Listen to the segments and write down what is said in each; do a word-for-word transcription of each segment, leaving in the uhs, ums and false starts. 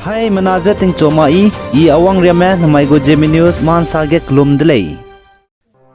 Haimena je tingchoma i, i Awangriamme, namai gu Zeme News ma nsa ge kelum de lei.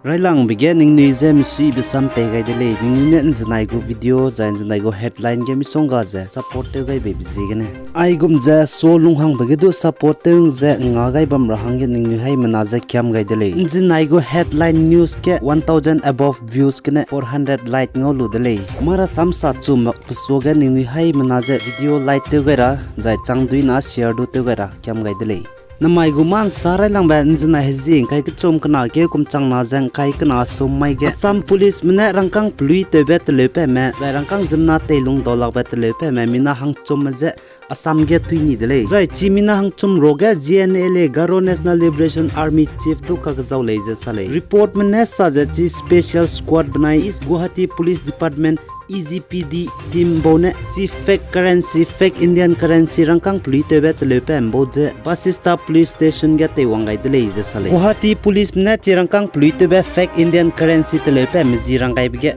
Railangbe ge ningnui je mesuibe sam pei gai de lei, ningnui ne nzenai gu video zai nzenai gu headline ge misongga ze support tew gai beibe ziegene. Aigum ze so lunghangbe ge du support tew ze nga gai bam ra hangge ningnui haimena je kiam gai de lei. Nzenai gu headline news ge one thousand above views gene four hundred like ngau lu de lei. Mara samsa chu mak pe suage ningnui haimena je video like tew gai ra, zai changduina share du tew gai ra kiam gai de lei. Namai gu ma nsa railangbe nzenai hezie ngkai kechum kena keu kum changna ze ngkai kena sum mai ge Assam Policeme ne rangkâng peluitewbe teleupeume, zai rangkâng ziemmena teilung daulakbe teleupeume mina hangchumme je Assam ge tui ni de lei. Zai chi mina hangchum ruage G N L A, Garo National Liberation Army Chief du kakzau lei ze sa lei. Reportme ne sa ze chi special squad benai East Guwahati Police Department, E G P D team bau ne chi fake currency, fake Indian currency rangkâng peluitewbe teleupeume bau ze Basista Police Station ge teiwang gai de lei ze sa lei. Guwahati Policeme ne chi rangkâng peluitewbe fake Indian currency teleupeume zi rang gaibe ge,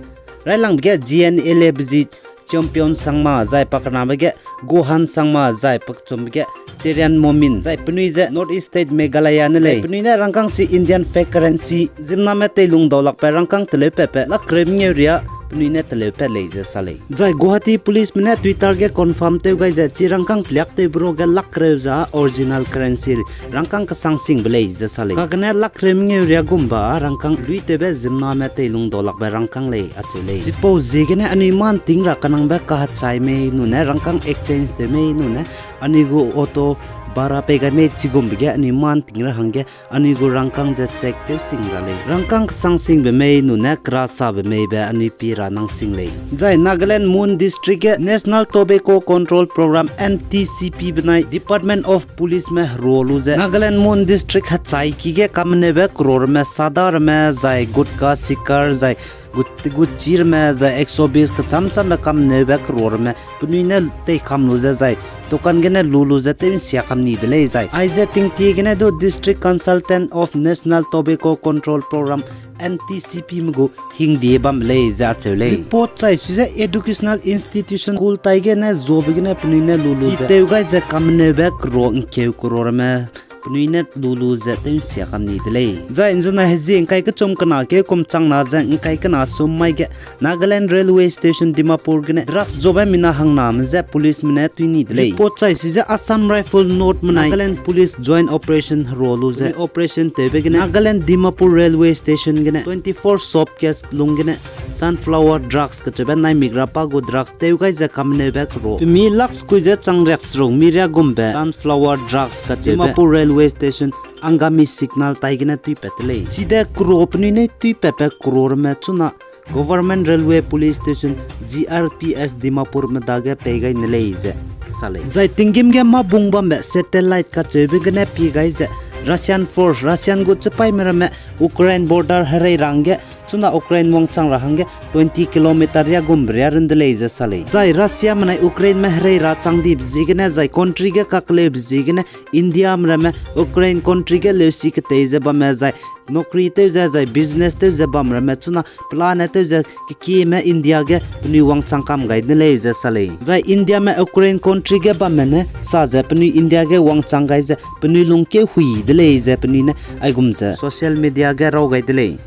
railangbe ge G N L Abe zi Champion Sangma, zai pakenabe ge Gohan Sangma, zai pakechumbe ge Cherian Momin, zai penui ze North East State Meghalaya ne lei. Penui ne rangkâng chi Indian fake currency, ziemmename teilung daulakbe rangkâng teleupepe lak kereu mengeu riâ penui ne teleupat lei ze sa lei. Zai Guwahati Policeme ne Twitter ge confirm tew gai ze chi rangkâng peliaktewbe ruage lak kereu ze original currency rangkâng kesangsingbe lei ze sa lei. Kagene lak kereu mengeu riâ gumbe â rangkâng luitewbe ziemmename teilung daulakbe rangkâng lei acheu lei. Chipau ziegene anui mâ nting ra kanangbe kahechai mei nune rangkâng exchange tew mei nune anui gu auto bhara pei gai mei chigumbe ge anui mâ nting ra hangge anui gu rangkâng ze check tew sing ra lei. Rangkâng kesangsingbe mei nune kerasabe meibe anui pie ra nang sing lei. Zai Nagaland Mon District ge National Tobacco Control Program, N T C P benai Department of Policeme herua lu ze Nagaland Mon District hechaiki ge kameneube kerorme, sada ramme, zai gutka, sikar, zai gut-, gutchi ramme, zai exobis kechamchambe kameneube kerorme penui ne teikam lu ze zai dukan gene lu lu ze tew nsia kam ni de lei zai. Aize tingtie gene du District Consultant of National Tobacco Control Program, N T C Pme gu hingdie bambe lei ze acheu lei. Report chai su ze educational institution school tai gene zuabe gene penui ne lu lu ze tew gai ze kameneube kero ngkeu kerorme penui ne lu lu ze tew nsia kam ni de lei. Zai nzenai hezie ngkai kechum kena keu kum changna ze ngkai kena sum mai ge Nagaland Railway Station Dimapur gene drugs zuabe mina hangname je policeme ne tui ni de lei. Report chai su ze Assam Rifle North menai Nagaland Police Joint Operation herua lu ze operation tewbe gene Nagaland Dimapur Railway Station gene twenty-four shop case lung gene sunflower drugs kacheube naimik ra pa gu drugs tew gai ze kameneube kero pemi lak sekui ze chang riak seruk mi riâ gumbe sunflower drugs kacheube Dimapur Railway Station Angami Signal tai gene tuipat de lei. Chide kero penui ne tuipatbe kero ramme chuna Government Railway Police Station, G R P S Dimapurme dage pei gai ne lei ze sa lei. Zai tinggîm ge mâ bung bambe satellite kacheube gene pie gai ze Russian force, Russian gu chipaîme ramme Ukraine border herei ra hangge, chuna Ukraine wangchang ra hangge twenty kilometer riâ gumbe riâ run de lei ze sa lei. Zai Russiame nai Ukraineme herei ra chang dibe ziegene zai country ge kakleube ziegene Indiame ramme Ukraine country ge leusi ketei ze bamme zai nokri tew ze zai business tew ze bam ramme chuna pelane tew ze kekieme India ge penui wangchang kam gai de lei ze sa lei. Zai Indiame Ukraine country ge bamme ne sa ze penui India ge wangchang gai ze penui lungkeu hui de lei ze penui ne aigum ze social media ge raw gai de lei.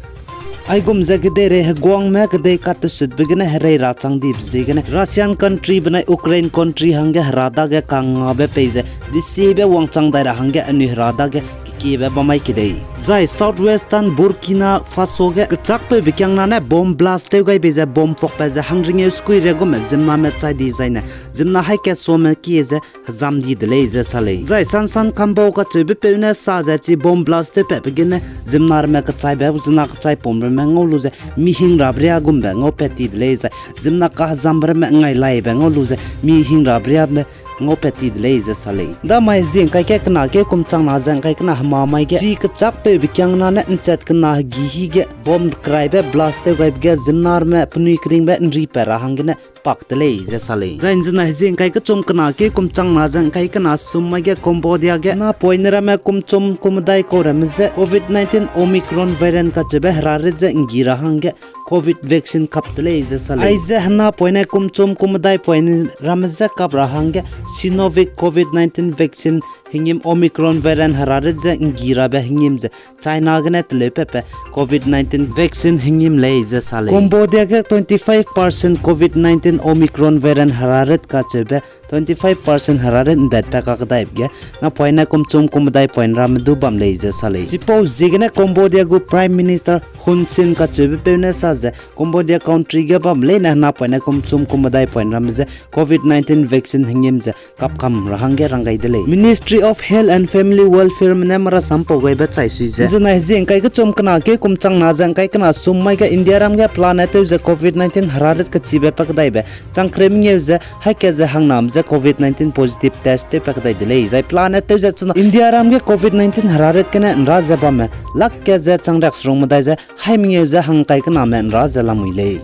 Aigum ze kedeirei heguangme kedei katesutbe gene herei ra chang dibe ziegene Russian country benai Ukraine country hangge hera dage kangngabe pei ze desiebe wangchang dai ra hangge anui hera dage kekiebe bam mai kedei. Zai South Western Burkina Faso ge kechâkpeube kiangna ne bomb blast tew gai bei ze bomb pakpat ze hangringeu sekui riâ gume ziemmename chai di zaine ziemmena haî kasuame kie ze hezam di de lei ze sa lei. Zai Sansan Kambau kacheubepeu ne sa ze chi bomb blast tewpatbe gene ziemmena ramme kechaibe zena kechai pum ramme ngau lu ze mi hing rabe riâ gumbe ngaupat ti de lei zai ziemmena kahezambe ramme ngai laibe ngau lu ze mi hing rabe riâme ngaupat ti de lei ze sa lei. Damai zie ngkai ke kena keu kum changna ze ngkai kena hema mai ge chi kechâkpeube kiangna ne nchat kena hegi hi ge bomb keraibe blast tew gaibe ge ziemmena ramme penui keringbe nripat ra hanggene pak de lei ze sa lei. Zai nzena hezie ngkai kechum kena keu kum changna ze ngkai kena sum mai ge Cambodia ge napoine ramme kum chum kum medai kau ramme je Covid nineteen Omicron variant kacheube hera rit ze nggi ra hangge Covid vaccine kap de lei ze sa lei. Aize hena poine kum chum kum medai poine ramme je kap ra hangge Sinovac Covid nineteen vaccine hingim Omicron variant herarit ze nggi rabe hingim ze China gene teleu pepe Covid nineteen vaccine hingim lei ze sa lei. Cambodia ge twenty-five percent Covid nineteen Omicron variant herarit kacheube twenty-five percent herarit ndatpat kakdaibe ge napoine kum chum kum medai poine ramme du bam lei ze sa lei. Chipau ziegene Cambodia gu Prime Minister Hun Sen kacheube peu ne sa ze Cambodia country ge bam leine hena poine kum chum kum medai poine ramme ze Covid nineteen vaccine hingim ze kapkam ra hangge rang gai de lei. Ministry of Health and Family Welfare me ne marasampau gaibe chai sui ze, zenai hezie ngkai kechum kena keu kum changna ze ngkai kena sum mai ge India ram ge pelane tew ze Covid nineteen herarit kachibe pakdaibe changkre mengeu ze haî ke ze hangname je Covid nineteen positive test tew pakdai de lei. Zai pelane tew ze chuna India ram ge Covid nineteen herarit gene nra ze bamme lak ke ze changriak serung medai ze haî mengeu ze hangkai kename nra ze lamui lei.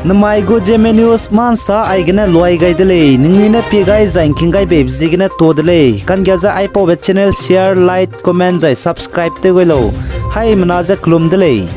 Namai gu Zeme News mansa aigene luai gai de lei. Ningnui ne pie gai zai ngking gai beibe ziegene to de lei. Kanggia ze aipaube channel share, like, comment zai subscribe tew gai lau. Haimena ze kelum de lei.